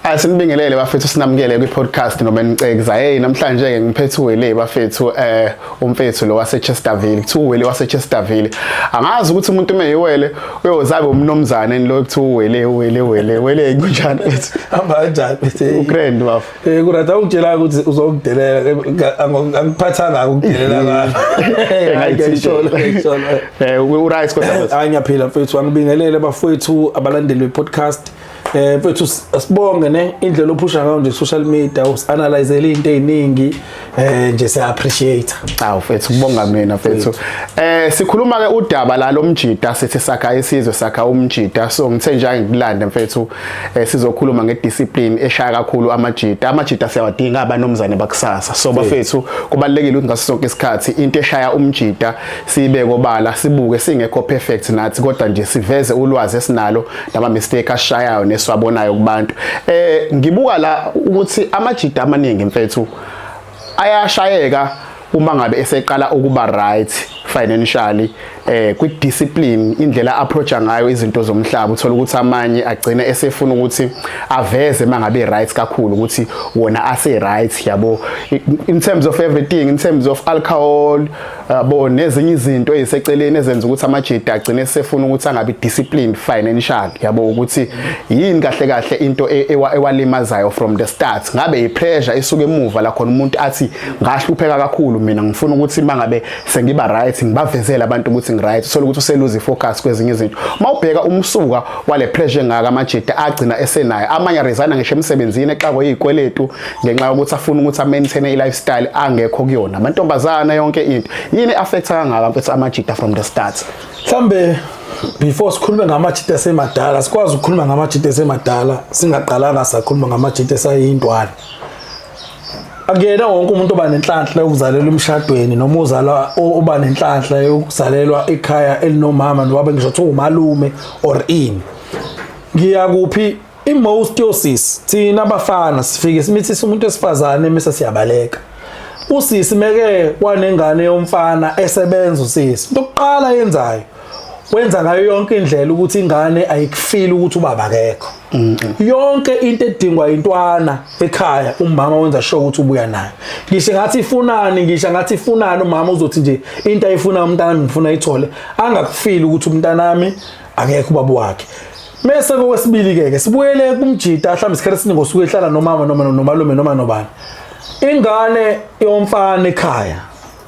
Asinibingelele bafethu, sinamukele kwi-podcast noma nicekza. Hey, namhlanje ke ngiphethe uWele bafethu, umfethu lo wase Chesterville. Kuthiwa uWele wase Chesterville. Angazi ukuthi umuntu uma eyiwele uyozabe umnomzane lo kuthiwa uWele, uWele, Wele, Wele, kunjani mfethu? Hamba kanjani mfethu? Ugrand bafo. Kurata ungitshela ukuthi uzongidelela, angiphathanga ukudelela kwami. Ngiyayishola, ngiyayishola. Uright kodwa mfethu? Hayi, ngiyaphila mfethu, angibingelele bafowethu abalandeli be-podcast. Mfethu, sibonge ne indlela ophusha ngayo nje social media, usi-analyzele into eziningi, nje siya appreciate. Awu mfethu, kubonga mina mfethu. Sikhuluma ke udaba la lomjida, sithi sakha isizwe, sakha umjida. So ngithe nje angikulande mfethu, sizokhuluma ngediscipline eshaya kakhulu amajida. Amajida siyawadinga abanomzane bakusasa. So bafethu, kubalekile ukuthi ngaso sonke isikhathi into eshaya umjida sibeke obala, sibuke singekho perfect nathi, kodwa nje siveze ulwazi esinalo nama mistake ashayayo nesiwabonayo kubantu. Ngibuka la ukuthi amajida amaningi mfethu ayashayeka uma ngabe eseqala ukuba right financially, kwi discipline, indlela approacha ngayo izinto zomhlaba. Uthola ukuthi amanye agcina esefuna ukuthi aveze mangabe right kakhulu ukuthi wona ase right, yabo, in terms of everything, in terms of alcohol, yabo, nezinye izinto eziseceleni ezenza ukuthi amajida agcine esefuna ukuthi angabi disciplined financially, yabo, ukuthi yini kahle kahle into ewalimazayo from the start. Ngabe i-pressure isuke emuva la khona umuntu athi ngahlupheka kakhulu mina, ngifuna ukuthi mangabe sengiba right ngibavezele abantu ukuthi ngiright. Uthola ukuthi useluze ifocus kwezinye izinto. Mawubheka umsuka wale pressure engaka amajida agcina esenayo, amanye resigna ngisho emsebenzini exakwe izikweletu ngenxa yokuthi afuna ukuthi a-maintain i-lifestyle angekho kuyona, amantombazana, yonke into. Yini affecta kangaka mfethu amajida from the start? Mhlambe before sikhulume ngamajita asemadala, sikwazi ukukhuluma ngamajita asemadala singaqalanga sakhuluma ngamajita esayintwana. Akuyena wonke umuntu oba nenhlanhla yokuzalelwa emshadweni noma uzalwa oba nenhlanhla yokuzalelwa ekhaya elinomama nobaba, ngisho kuthiwa umalume or ini. Ngiyakuphi? I-most yosisi, thina abafana sifike simithise umuntu wesifazane mase siyabaleka. Usisi meke wanengane yomfana esebenza, usisi into yokuqala yenzayo, wenza ngayo yonke indlela ukuthi ingane ayikufili ukuthi ubaba akekho. Yonke into edingwa intwana ekhaya, umama wenza sure ukuthi ubuya nayo. Ngisho ngathi ifunani, ngisho ngathi ifunani, umama uzothi nje into ayifuna umntana ngifuna ayithole, angakufili ukuthi umntanami akekho ubaba wakhe. Mese kokwesibili ke ke sibuyele kumjita, mhlawumbe isikhathi esiningi osuke ehlala nomama noma nomalume noma nobani. Ingane yomfana ekhaya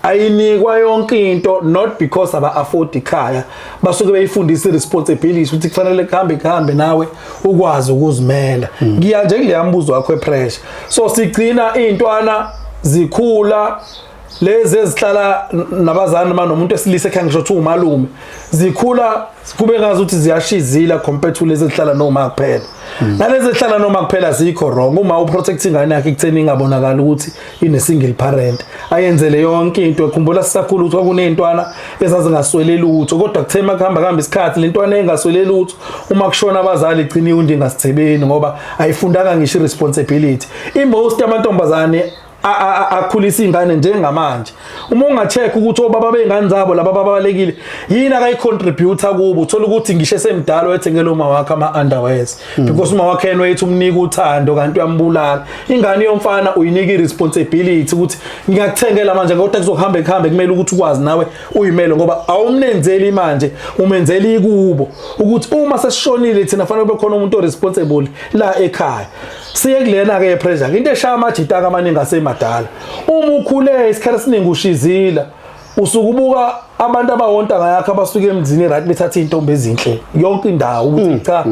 ayinikwa yonke into, not because aba afford ikhaya, basuke beyifundisa iresponsibility ukuthi kufanele kuhambe kuhambe nawe ukwazi ukuzimela. Ngiya nje kuleya mbuzo wakho epressure. So sigcina intwana zikhula, lezi ezihlala nabazali noma nomuntu esilisa ekhaya, ngisho ukuthi umalume, zikhula kube ngazi ukuthi ziyashizila compared to lezi ezihlala noma kuphela. Nalezi ezihlala noma kuphela zikho wrong. Uma uprotect ingane yakhe ekutheni ingabonakali ukuthi ine single parent, ayenzele yonke into. Ekhumbula sisakhula ukuthi kwakuney'ntwana ezazingaswele lutho, kodwa kuthe makuhamba kuhamba isikhathi, le ntwana engaswele lutho, uma kushona abazali, igcina iwundi ingasithebeni ngoba ayifundanga ngisho i-responsibility. I-most yamantombazane akhulisa iy'ngane njengamanje, uma unga-check ukuthi obaba bey'ngane zabo laba ababalekile yini akayi-contributor kubo, uthola ukuthi ngisho esemdala wethengele uma wakhe ama-underwears because uma wakhe yena wayethi umnika uthando kanti uyambulala. Ingane yomfana uyinika i-responsibility ukuthi ngiyakuthengela manje, kodwa kuzokuhambe kuhambe kumele ukuthi ukwazi nawe uyimele, ngoba awumnenzeli manje, umenzela ikubo ukuthi uma sesishonile thina fanele kube khona umuntu o-responsible la ekhaya. Siye kulena ke pressure, into eshaya amajita amaningi asemadala. Uma ukhule isikhathi esiningi ushizila, usuke ubuka abantu abawontanga yakho abasuke emzini, right, bethatha iy'ntombi ezinhle yonke indawo, ukuthi cha,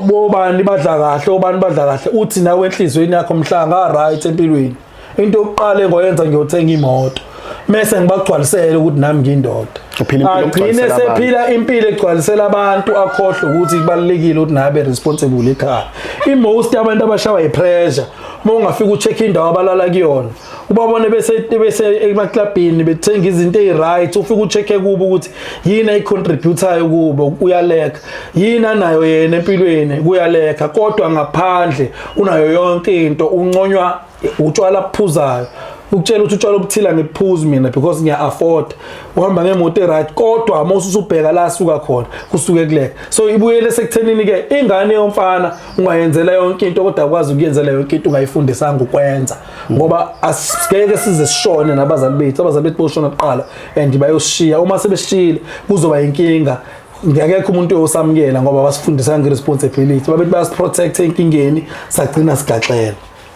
bobani badla kahle, obani badla kahle, uthi nawe enhliziyweni yakho, mhla nga-right empilweni, into yokuqala engoyenza ngiyothenga imoto mese ngibagcwalisele ukuthi nami ngiyindoda. Uphila impilo Agcine yokugcwalisela abantu. sephila impilo egcwalisela abantu, akhohlwe ukuthi kubalulekile ukuthi naye abe responsible ekhaya. I-most yabantu abashawa i-pressure, uma ungafika ucheck indawo abalala kuyona, ubabone bese emaklabhini bethenga izinto eyi-right, ufike ucheck-e kubo ukuthi yini ayicontributayo kubo, kuyalekha. Yini anayo yena empilweni, kuyalekha. Kodwa ngaphandle unayo yonke into, unconywa utshwala buphuzayo. Ukutshela ukuthi utshwala obuthile ngiphuzi mina because ngiya afford, uhamba ngemoto e-right, kodwa uma usubheka la suka khona kusuke kuleka. So ibuyele sekuthenini ke, ingane yomfana ungayenzela yonke into, kodwa akwazi ukuyenzela yonke into ungayifundisanga ukwenza, ngoba asingeke size sishone nabazali bethu. Abazali bethu boshona kuqala and bayoshiya. Uma sebeshiyile kuzoba inkinga, ngekho umuntu oyosamukela ngoba basifundisa nge-responsibility, babethi bayasiprotect enkingeni, sagcina sigaxela.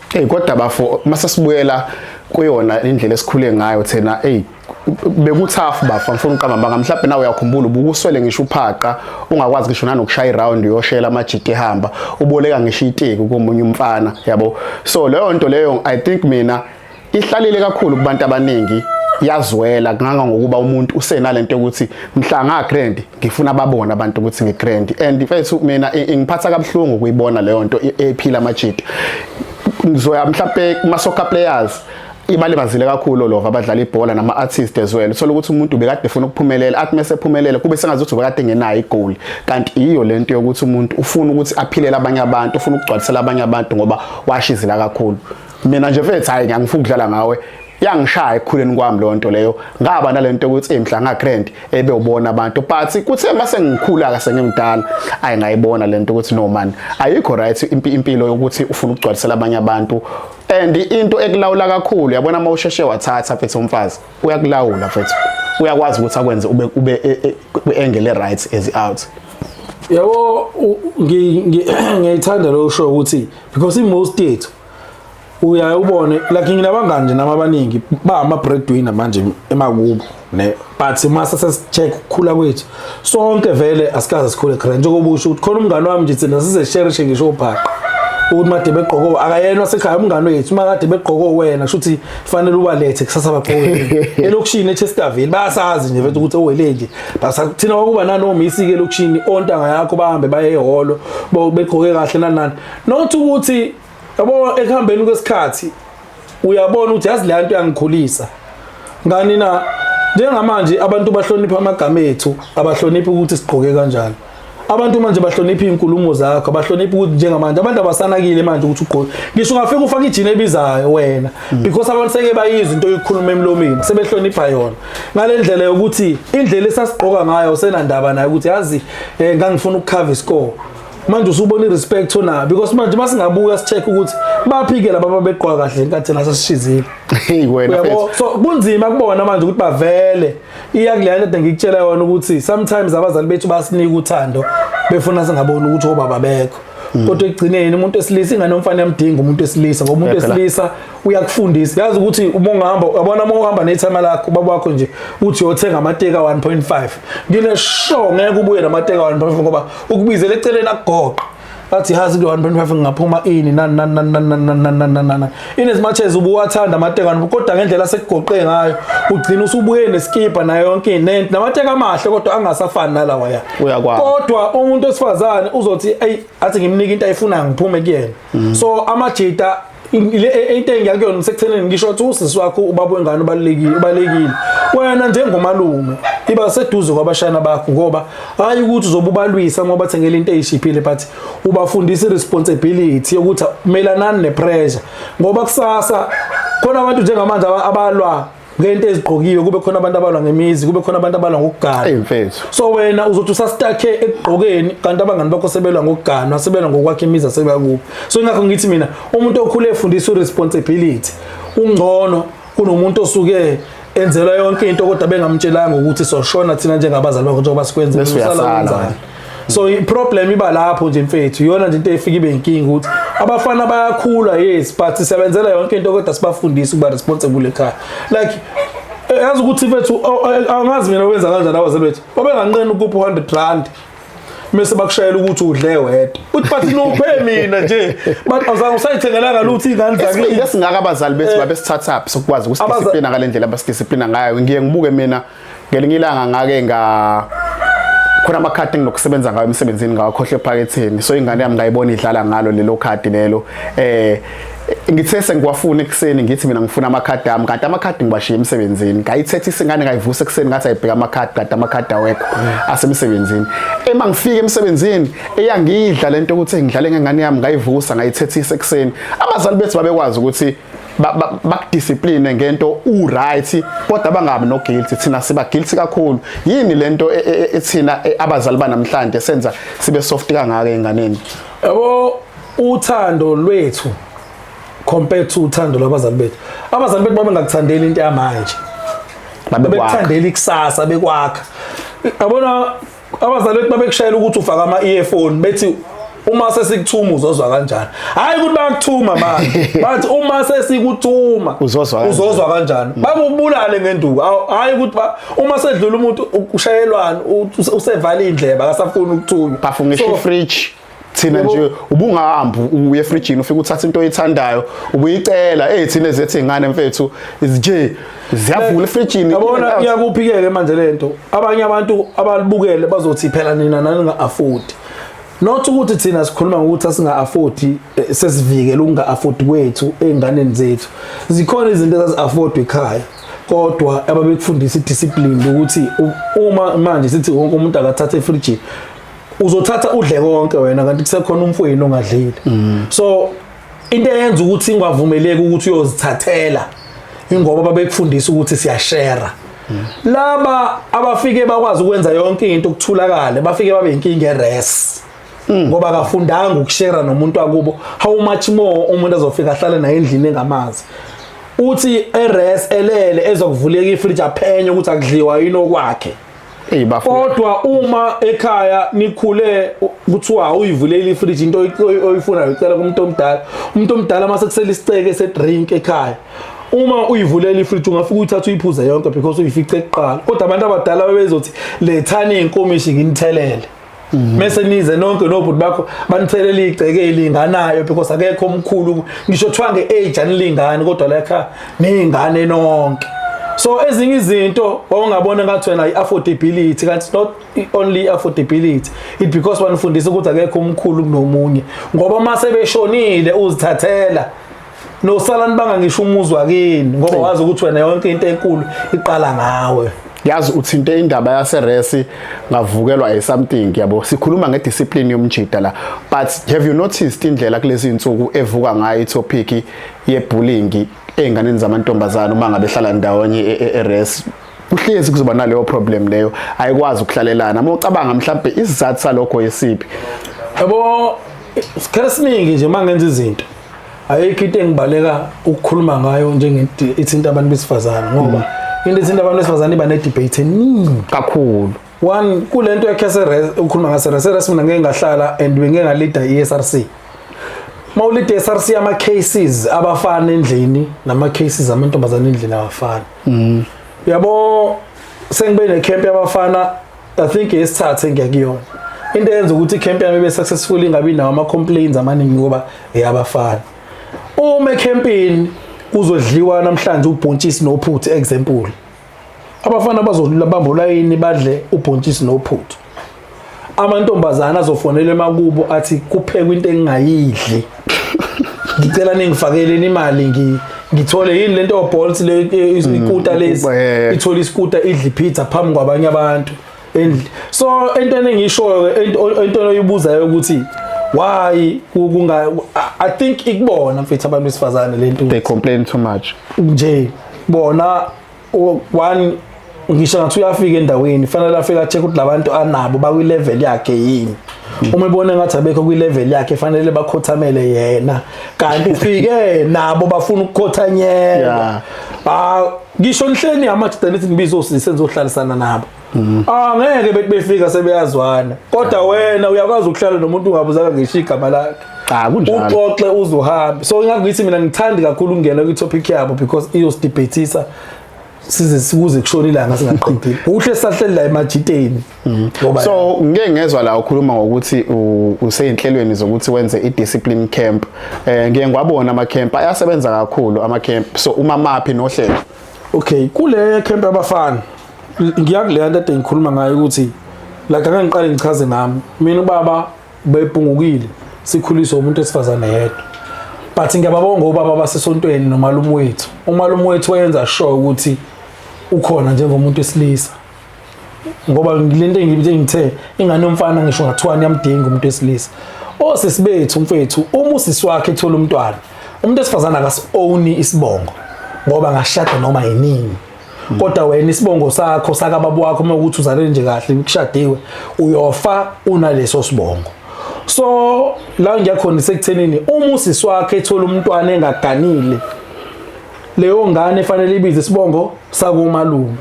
Hey, kodwa bafo, mase sibuyela kuyona indlela esikhule ngayo thina, hey, bekuthafu bafo, ngifuna uqamba banga, mhlawumbe nawe uyakhumbula ubukuswele ngisho uphaqa, ungakwazi ngisho nanokushaya iround uyoshela amajiti ehamba, uboleka ngisho iteki komunye umfana, yabo. So leyo nto leyo, I think mina ihlalile kakhulu kubantu abaningi, yazwela kunganga ngokuba umuntu usenalento yokuthi mhla nga grand ngifuna babone abantu ukuthi ngi grand. And mfethu, mina ingiphatha kabuhlungu kuyibona leyo nto ephila amajiti. Ngizoya mhlambe kuma soccer players, ibalimazile kakhulu lova abadlala ibhola nama artists as well. Uthola ukuthi umuntu bekade efuna ukuphumelela, athi mase ephumelela kube sengazuthi ubekade engenayo igoal, kanti iyo lento yokuthi umuntu ufuna ukuthi aphilele abanye abantu, ufuna ukugcwalisela abanye abantu ngoba washizila kakhulu. Mina nje mfethu, hayi, ngiyangifuna ukudlala ngawe, yangishaya ekukhuleni kwami leyo nto leyo, ngaba nalento yokuthi mhla nga grand ebe ubona abantu. But kuthe mase ngikhula ka sengimdala, ayi, ngayibona lento ukuthi no man, ayikho right impilo yokuthi ufuna ukugcwalisela abanye abantu. And into ekulawula kakhulu, yabona, uma usheshe wathatha mfethu umfazi, uyakulawula mfethu, uyakwazi ukuthi akwenze ube kwi-angle right as out. Yabo, ngiyayithanda lo show ukuthi because in most yethu uyaye ubone like nginabangani nje nami abaningi ba ama breadwinner manje emakubo ne, but mase sesicheck ukukhula kwethu sonke vele asikaze sikhule grand, njengoba usho ukuthi khona umngani wami nje, thina size share ngisho ubhaqa ukuthi made begqoko, akayena wasekhaya umngani wethu, uma kade begqoko wena kusho ukuthi fanele ubalethe kusasa bagqoke elokishini eChesterville, bayasazi nje vethu ukuthi owele nje. Thina kwakuba nanomisi ke elokishini, ontanga yakho bahambe baye ehholo begqoke kahle nani nani, not ukuthi yabo ekuhambeni kwesikhathi uyabona ukuthi yazi le nto yangikhulisa ngani na. Njengamanje abantu bahlonipha amagama ethu, abahloniphi ukuthi sigqoke kanjani. Abantu manje bahlonipha iy'nkulumo zakho, abahloniphi ukuthi njengamanje abantu abasanakile manje ukuthi ugqoke, ngisho ungafika ufake ijini ebizayo wena, because abantu seke bayizwa into oyikhuluma emlomeni, sebehlonipha yona ngale ndlela yokuthi indlela esasigqoka ngayo usenandaba nayo ukuthi yazi ngangifuna ukukhava iscore. Manje usubona i-respect onayo, because manje masingabuka si-check ukuthi baphi-ke laba ababegqoka kahle ngenkathi thina sesishizile. Hey wena. Uyabo, mfethu. So kunzima kubona manje ukuthi bavele iya kuleya nto ngikutshela yona ukuthi sometimes abazali bethu basinika uthando befuna singaboni ukuthi obaba bekho, kodwa ekugcineni umuntu esilisa, ingane yomfana yamdinga umuntu esilisa, ngoba umuntu Phela. esilisa uyakufundisa. Yazi ukuthi uma ungahamba, uyabona, uma uhamba nethema lakho ubaba wakho nje uthi uyothenga amateka 1.5, ngine sure ngeke ubuye namateka 1.5, ngoba ukubizela eceleni akugoqa, bathi hazi kulo 1.5 ngingaphuma ini nani nani nani nani nani nani nani nani nani. In as much as ubuwathanda amateka, kodwa ngendlela asekugoqe ngayo ugcina usubuye neskipa nayo yonke inent namateka amahle, kodwa angasafani nalawa ya. Uyakwazi. Kodwa umuntu wesifazane uzothi ey, athi ngimnike into ayifunayo, ngiphume kuyena. So amajita into engiyakuyona sekuthenini ngisho ukuthi usisi wakho, ubaba wengane ubalulekile, ubalekile. Wena njengomalume iba seduze kwabashana bakho, ngoba hayi ukuthi uzobe ubalwisa ngoba bathengele into eyishiphile, but ubafundisa i-responsibility yokuthi melanani ne-pressure, ngoba kusasa khona abantu njengamanje abalwa ngento ezigqokiwe, kube khona abantu abalwa ngemizi, kube khona abantu abalwa ngokugana. Hey mfethu. So wena uzothi usastucke ekugqokeni, kanti abangani bakho sebelwa ngokuganwa, sebelwa ngokwakha imizi, asebakubo. So ingakho ngithi mina umuntu okhule efundiswa i-responsibility ungcono kunomuntu osuke enzelwa yonke into kodwa bengamtshelanga ukuthi soshona thina njengabazali bakho njengoba sikwenza. Bese usala uyasala wenzani? wena. So i-problem iba lapho nje mfethu, iyona nje into efika ibe inkinga ukuthi abafana bayakhula, yes, but siyabenzela yonke into kodwa sibafundise ukuba responsible ekhaya. Like yazi ukuthi mfethu, angazi mina wenza kanjani abazali bethu, babenganqeni ukupha 100 rand mase bakushayela ukuthi udle wedwa, uthi but nuphe mina nje, but awuzange usayithengelanga lutho iy'ngane Isibindi zakini. esingaka abazali bethu babesithathaphi sokwazi ukusidisciplina ngale ndlela abasidisciplina ngayo? Ngiye ngibuke mina ngelinye ilanga ngake nga khona amakhadi enginokusebenza ngayo emsebenzini, ngawakhohlwa ephaketheni, so ingane yami ngayibona idlala ngalo lelo khadi lelo. Ngithe sengiwafuna ekuseni, ngithi mina ngifuna amakhadi ami, kanti amakhadi ngiwashiye emsebenzini. Ngayithethisa ingane, ngayivusa ekuseni, ngathi ayibheka amakhadi, kanti amakhadi awekho asemsebenzini. Ema ngifika emsebenzini eyangidla lento ukuthi ngidlale ngengane yami, ngayivusa ngayithethisa ekuseni. Abazali bethu babekwazi ukuthi Bakudiscipline ngento u right, kodwa bangabi no guilt. Thina siba guilty kakhulu. Yini lento ethina abazali banamhlanje senza sibe soft kangaka enganeni? Yabo, uthando lwethu compared to uthando lwabazali bethu, abazali bethu babengakuthandeli into yamanje. Babekwakha. Babekuthandela ikusasa, bekwakha. Yabona, abazali bethu babekushayela ukuthi ufaka ama-earphone, bethi uma sesikuthuma uzozwa kanjani. Hhayi ukuthi bayakuthuma manje, bathi uma sesikuthuma Uzozwa kanjani. Uzozwa kanjani. Bakubulale ngenduku. Hhayi ukuthi uma sedlula umuntu ushayelwane usevala iy'ndlebe, akasafuni ukuthunywa. Bafungisha ifridge. Thina Yebo. nje ubungahambi uye efrijini, ufike uthatha into oyithandayo, ubuyicela. Thina ezethu ingane mfethu nje ziyavula efrijini. Yabona, iyakuphi-ke manje lento? Abanye abantu abalibukele bazothi phela nina naninga-afford. Not ukuthi thina sikhuluma ngokuthi asinga-afford, sesivikela ukunga-afford kwethu ey'nganeni zethu. Zikhona izinto ezazi-afford ekhaya, kodwa ababekufundisa i-discipline ukuthi uma manje sithi wonke umuntu akathathe efrijini, uzothatha udle konke wena, kanti kusekhona umfowenu ongadlile. So into eyenza ukuthi ingavumeleki ukuthi uyozithathela, ingoba babekufundisa ukuthi siyashare. Laba abafike bakwazi ukwenza yonke into ukuthulakale, bafike babe inkinga eres, ngoba akafundanga ukushare nomuntu wakubo. How much more umuntu azofika ahlale naye endlini engamazi, uthi eres elele, ezokuvuleka ifridge, aphenye ukuthi akudliwa yini okwakhe. Hey bafo. Kodwa uma ekhaya nikhule kuthiwa uyivulele ifridge, into oyifunayo ucela kumuntu omdala. Umuntu omdala mase kusela isiceke sedrink ekhaya, uma uyivulela ifridge ungafika uyithathe uyiphuze yonke because uyifice kuqala. Kodwa abantu abadala bebezothi lethani inkomishi nginithelele, mese nize nonke nobhuti bakho, banithelele igceke elinganayo because akekho omkhulu. Ngisho kuthiwa nge-age anilingani, kodwa la ekhaya niyingane nonke. So ezinye izinto wawungabona ngathi wena i-affordability, kanti it's not only affordability, it because banifundisa ukuthi akekho omkhulu kunomunye. Ngoba uma sebeshonile uzithathela nosala nibanga ngisho umuzi wakini, ngoba wazi ukuthi wena yonke into enkulu iqala ngawe. Yazi, uthinte indaba yaseresi, ngavukelwa something. Yabo, sikhuluma ngediscipline yomjida la, but have you noticed indlela kulezi insuku evuka ngayo itopic ye-bullying ey'nganeni zamantombazane? Uma ngabe hlala ndawonye eres, kuhlezi kuzoba naleyo problem leyo, ayikwazi ukuhlalelana. Uma ucabanga, mhlambe isizathu salokho yesiphi? Yabo, isikhathi esiningi nje uma ngenza izinto, ayikho into engibaleka ukukhuluma ngayo njengento ithinta abantu besifazane, ngoba into ethinta abantu besifazane iba ne-debate eningi kakhulu. One, kule nto yakhe ukhuluma ngase-res, mina ngeke ngahlala and bengeke ngalida i-SRC. Uma ulida i-SRC, ama-cases abafana endlini nama-cases amantombazane endlini awafani. Yabo, sengibe necamp yabafana, I think yesithathu engiya kuyona. Into eyenza ukuthi icamp yami ibe successful, ingabi nawo ama-complaints amaningi, ngoba eyabafana. Uma ecampini kuzodliwa namhlanje ubhontshisi nophuthu, example, abafana bazobamba ulayini badle ubhontshisi nophuthu. Amantombazana azofonela emakubo athi kuphekwe into engingayidli, ngicela ningifakeleni imali ngithole yini lento Bolt le, ikuta lezi, ithole isikuta, idle pizza phambi kwabanye abantu endli. So entweni engishoyo ke, into oyibuzayo ukuthi why kunga, I think ikubona mfethu abantu besifazane lento. They complain too much. Nje bona one, ngisho ngathi uyafika endaweni, fanele afike acheck ukuthi labantu anabo bakwi level yakhe yini. Uma ebona ngathi abekho kwi level yakhe, fanele bakhothamele yena, kanti ufike nabo bafuna ukukhothanyelwa. Ah, ngisho nihleni amajida, nithi nibizo osisi enizohlalisana nabo, ah, ngeke bethi befika sebeyazwana. Kodwa wena uyakwazi ukuhlala nomuntu ungabuzanga ngisho igama lakhe. Cha, kunjalo. Uxoxe uzohambe. So ingakho ngithi mina ngithandi kakhulu ukungena kwi-topic yabo because iyosidebatisa size sikuze kushona ilanga singaqedile. Kuhle sahleli la emajiteni ngoba So ngike ngezwa la ukhuluma ngokuthi useyinhlelweni zokuthi wenze i-discipline camp. Ngike ngiwabona ama camp, ayasebenza kakhulu ama camp. So uma maphi nohlelo? Okay, kule camp yabafana, ngiya kuleya nto ade ngikhuluma ngayo ukuthi like ake ngiqale ngichaze ngami mina. Ubaba bebhungukile, sikhuliswa umuntu wesifazane yedwa, but ngiyababonga obaba basesontweni nomalume wethu. Umalume wethu wayenza sure ukuthi ukhona njengomuntu wesilisa, ngoba lento engibithe ngithe ingane yomfana ngisho ngathiwa iyamdinga umuntu wesilisa. Osisi bethu mfethu, uma usisi wakhe ethola umntwana, Umuntu wesifazane akasi-owni isibongo ngoba angashada noma yinini, kodwa wena isibongo sakho sakababa wakho, uma ukuthi uzalele nje kahle, kushadiwe, uyofa unaleso sibongo. So la ngiyakhona isekuthenini, uma usisi wakhe ethola umntwana engaganile, leyo ngane fanele ibize isibongo sakomalume.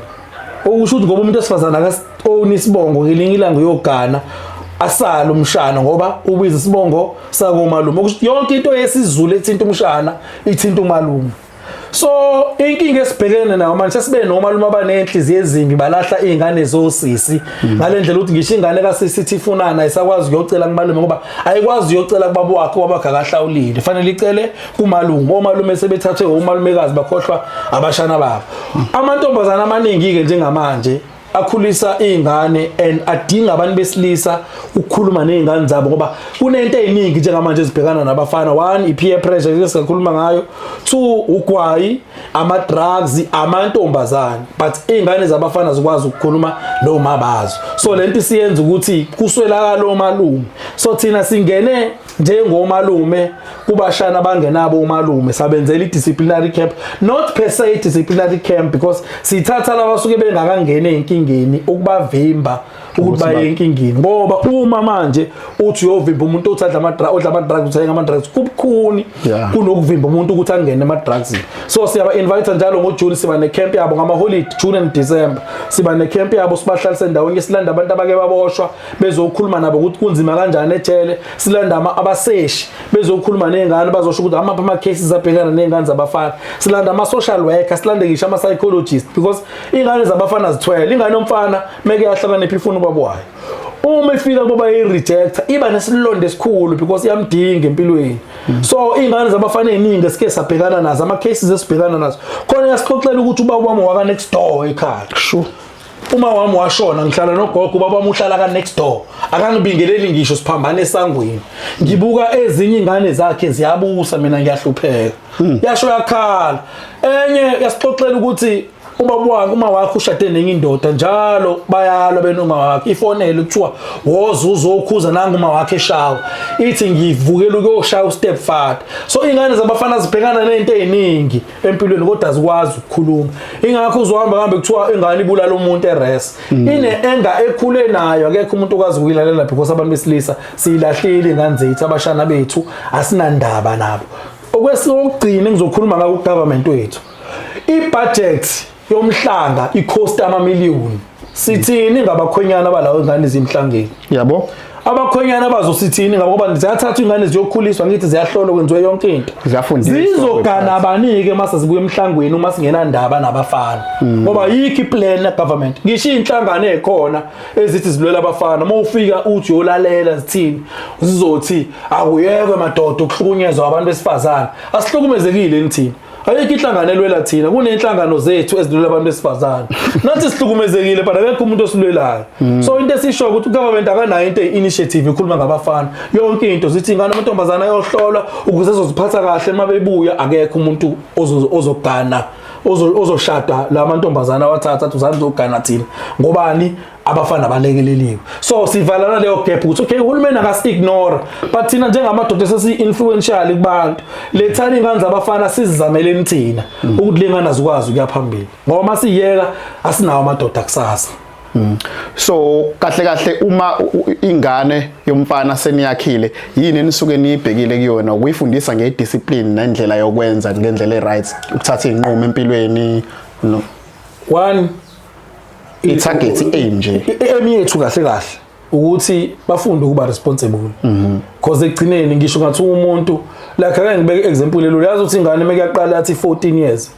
Okusho ukuthi ngoba umuntu wesifazane akasi-owni isibongo, ngelinye ilanga uyogana asale umshana ngoba ubiza isibongo sakomalume. Okusho ukuthi yonke into yesiZulu ethinta umshana ithinta umalume. So inkinga esibhekene nayo manje, sesibe nomalume abanenhliziyo ezimbi, balahla izingane zosisi ngale ndlela ukuthi ngisho ingane kasisi ithi ifunana, ayisakwazi ukuyocela kumalume ngoba ayikwazi ukuyocela kubaba wakhe, ubaba wakhe akahlawulile, fanele icele kumalume. Omalume sebethathwe omalumekazi, bakhohlwa abashana babo. Amantombazana amaningi-ke njengamanje akhulisa iy'ngane and adinga abantu besilisa ukukhuluma ney'ngane zabo, ngoba kunento ey'ningi njengamanje ezibhekana nabafana. One, i-peer pressure esingakhuluma ngayo. Two, ugwayi, ama-drugs, amantombazane. But iy'ngane zabafana zikwazi ukukhuluma noma bazo. So lento isiyenza ukuthi kuswelakala omalume. So thina singene njengomalume kubashana abangenabo umalume, sabenzela i-disciplinary camp, not per se disciplinary camp, because sithatha laba basuke bengakangeni ey'nkingeni ukubavimba ukuthi baye enkingeni, ngoba uma manje uthi uyovimba umuntu othi adla ama-drugs, odla ama-drugs, uthenga ama-drugs, kubukhuni kunokuvimba umuntu ukuthi angene ema-drugs. So siyaba-invite njalo ngoJune, siba ne-camp yabo ngama-holiday, June and December siba ne-camp yabo, sibahlalise endaweni, silanda abantu abake baboshwa bezokhuluma nabo ukuthi kunzima kanjani ejele, silanda abaseshi bezokhuluma ney'ngane, bazosho ukuthi amaphi ama-cases abhekana ney'ngane zabafana, silanda ama-social worker, silande ngisho ama-psychologist, because iy'ngane zabafana zithwele. Ingane yomfana meke yahlakanipha ifuna ubaba wayo, uma ifika kuba i-rejecta iba nesilonda esikhulu because iyamdinga empilweni. So iy'ngane zabafana ey'ningi esike sabhekana nazo, ama-cases esibhekana nazo khona, yasixoxela ukuthi ubaba wami waka next door ekhaya. Uma wami washona, ngihlala nogogo, ubaba wami uhlala ka next door, akangibingeleli ngisho, siphambana esangweni, ngibuka ezinye ingane zakhe ziyabusa, mina ngiyahlupheka. Yasho yakhala. Enye yasixoxela ukuthi ubaba wakhe, uma wakhe ushade nenye indoda, njalo bayalwa benoma wakhe, ifonele kuthiwa woza uzokhuza nanga uma wakhe eshawa, ithi ngivukela ukuyoshaya u-step father. So ingane zabafana zibhekana nezinto eziningi empilweni kodwa azikwazi ukukhuluma. Ingakho uzohamba hambe kuthiwa ingane ibulala umuntu e-res, ine enga ekhule nayo, akekho umuntu okwazi ukuyilalela because abantu besilisa siyilahlile ingane zethu, abashana bethu asinandaba nabo. Okwesokugcina engizokhuluma ngako, government wethu, i-budget yomhlanga i-cost amamiliyoni. Sithini ngabakhwenyana balawo ingane zimhlangeni? Yabo. Abakhwenyana bazosithini ngabo? Ngoba ziyathathwa ingane ziyokhuliswa, ngithi ziyahlolwa, kwenziwe yonke into. Ziyafundiswa. Zizogana abanike mase zibuye emhlangweni uma singenandaba nabafana? Ngoba yikho i-plan ya-government, ngisho iy'nhlangano ey'khona ezithi zilwela abafana, uma ufika uthi uyolalela zithini, zizothi akuyekwe madoda ukuhlukunyezwa abantu besifazane. Asihlukumezekile nithina? Ayikho inhlangano elwela thina. Kunenhlangano zethu ezilwela abantu besifazane, nathi sihlukumezekile, but akekho umuntu osilwelayo. So into esisho ukuthi u-government akanayo into initiative ikhuluma ngabafana. Yonke into zithi ingane amantombazana ayohlolwa ukuze ezoziphatha kahle uma bebuya. Akekho umuntu ozogana, ozoshada la mantombazana awathatha athi uzani uzogana thina ngobani, abafana balekeleliwe. So sivala naleyo gap ukuthi okay, uhulumeni akasi-ignore, but thina njengamadoda sesi-influential kubantu, lethani iy'ngane zabafana sizizameleni thina ukuthi le ngane azikwazi ukuya phambili, ngoba uma siyiyeka asinawo amadoda kusasa. So kahle kahle uma ingane yomfana seniyakhile, yini enisuke niyibhekile kuyona? Ukuyifundisa nge-discipline nendlela yokwenza ngendlela e-right, ukuthatha iy'nqumo empilweni, no? One, I-target, i-aim nje. I-aim yethu kahle kahle ukuthi bafunde ukuba responsible, because ekugcineni ngisho ngathi umuntu, like ake ngibeke example elula, yazi ukuthi ingane mekuyaqala yathi 14 years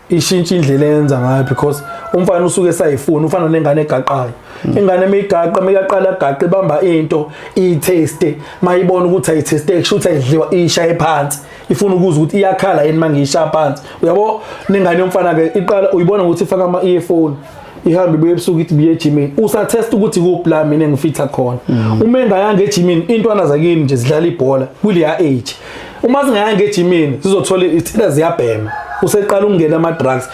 ishintsha indlela eyenza ngayo, because umfana usuke esayifuna, ufana nengane egaqayo. Ingane meyigaqa, mekaqala gaqa, ibamba into iyi-taste, mayibona ukuthi ayi-taste, kusho ukuthi ayidliwa, ishaye phansi, ifuna ukuzwa ukuthi iyakhala yini mangiyishaya phansi, uyabo? Nengane yomfana ke iqala uyibona ukuthi ifaka ama earphone, ihambe ibuye ebusuku, ithi biye ejimini, usa-test ukuthi kuphi la mina engifitha khona. Uma engayanga ejimini, intwana zakini nje zidlala ibhola kuleya age, uma zingayanga ejimini zizothola ithina ziyabhema, useqala ukungena ama-drugs.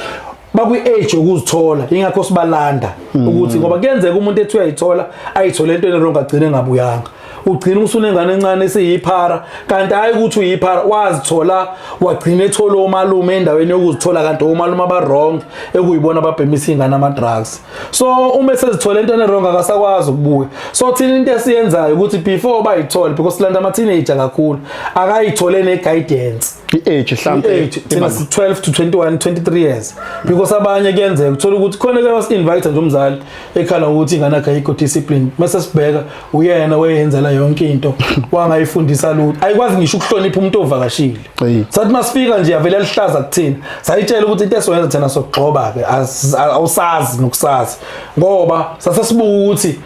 Bakwi-age yokuzithola, ingakho sibalanda ukuthi ngoba kuyenzeka umuntu ethi uyayithola, ayithole entweni wrong, agcine engabuyanga. Ugcina usunengane encane esiyiphara, kanti hayi ukuthi uyiphara, wazithola, wagcina ethola omalume endaweni yokuzithola, kanti omalume aba-wrong ekuyibona ababhemisa iy'ngane ama-drugs. So uma esezithole into ene-wrong, akasakwazi ukubuya. So thina into esiyenzayo ukuthi before bayithole, because silanda ama-teenager kakhulu, akayithole ne-guidance. I-age mhlampe? I-age thina 12 to 21, 23 years, because abanye kuyenzeka uthola ukuthi khona ke wasi-invite nje umzali ekhala ukuthi ingane yakhe ayikho discipline, mase sibheka uyena weyenzela yonke into, wangayifundisa lutho, ayikwazi ngisho ukuhlonipha umuntu ovakashile. Sathi masifika nje yavele lihlaza kuthina, sayitshela ukuthi into esizoyenza thina sokugxoba ke, awusazi nokusazi, ngoba sasesibuka ukuthi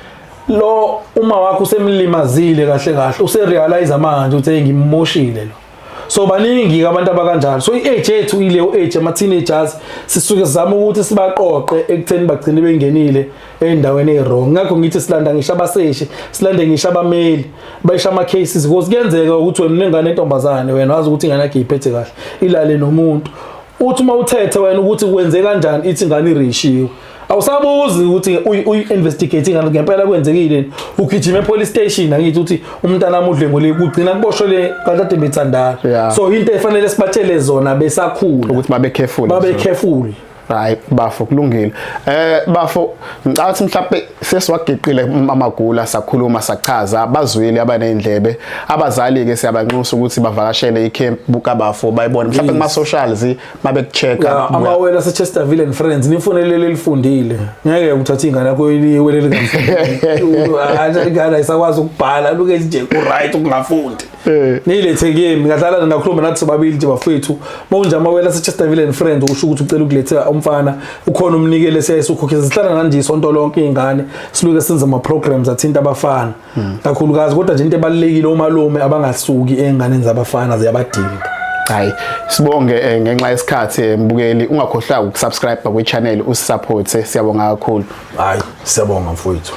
lo uma wakho usemlimazile kahle kahle, userealize manje ukuthi, "Hey, ngimmoshile lo." So baningi ke abantu abakanjalo. So i-age yethu ileyo age, ama-teenagers, sisuke sizama ukuthi sibaqoqe ekutheni bagcine bengenile ey'ndaweni ey'wrong. Ngakho ngithi silanda ngisho abaseshi, silande ngisho abameli bayisha ama-cases, because kuyenzeka ukuthi wena unengane entombazane, wena wazi ukuthi ingane yakhe iyiphethe kahle, ilale nomuntu, uthi uma uthethe wena ukuthi kwenze kanjani, ithi ingane ireshiwe, awusabuzi ukuthi uyi-investigate ingane ngempela kwenzekile, ugijima e-police station, angithi uthi umntana wami udlwengule, kugcina kuboshwe le kanti ade bethandana. So into efanele sibatshele zona besakhula ukuthi babe careful. Babe careful. Hayi bafo, kulungile. Bafo, ngicabanga ukuthi mhlawumbe sesiwageqile amagula, sakhuluma, sachaza, bazwile abanezindlebe. Abazali ke siyabanxusa ukuthi bavakashele icamp buka bafo, bayibone mhlawumbe kuma socials mabekuchecka. Amawele ase-Chesterville and Friends, nifunele lelifundile, ngeke uthathe ingane yakho iwele lingafundi, ingane ayisakwazi ukubhala, luke nje ku-right ukungafundi. Niyilethe kimi, ngadlala, ngakhuluma nathi sobabili nje, bafethu, mawunje amawele ase-Chesterville and Friends, usho ukuthi ucela ukuletha umfana, ukhona umnikele, siyayisukhokhisa, sihlala nanje isonto lonke iy'ngane, siluke senze ama-programs athinta abafana kakhulukazi. Kodwa nje into ebalulekile, omalume abangasuki ey'nganeni zabafana, ziyabadinga. Hayi, sibonge ngenxa yesikhathi. Mbukeli, ungakhohlwa ukusubscribe kwi-channel, usisupport. Siyabonga kakhulu. Hayi, siyabonga mfowethu.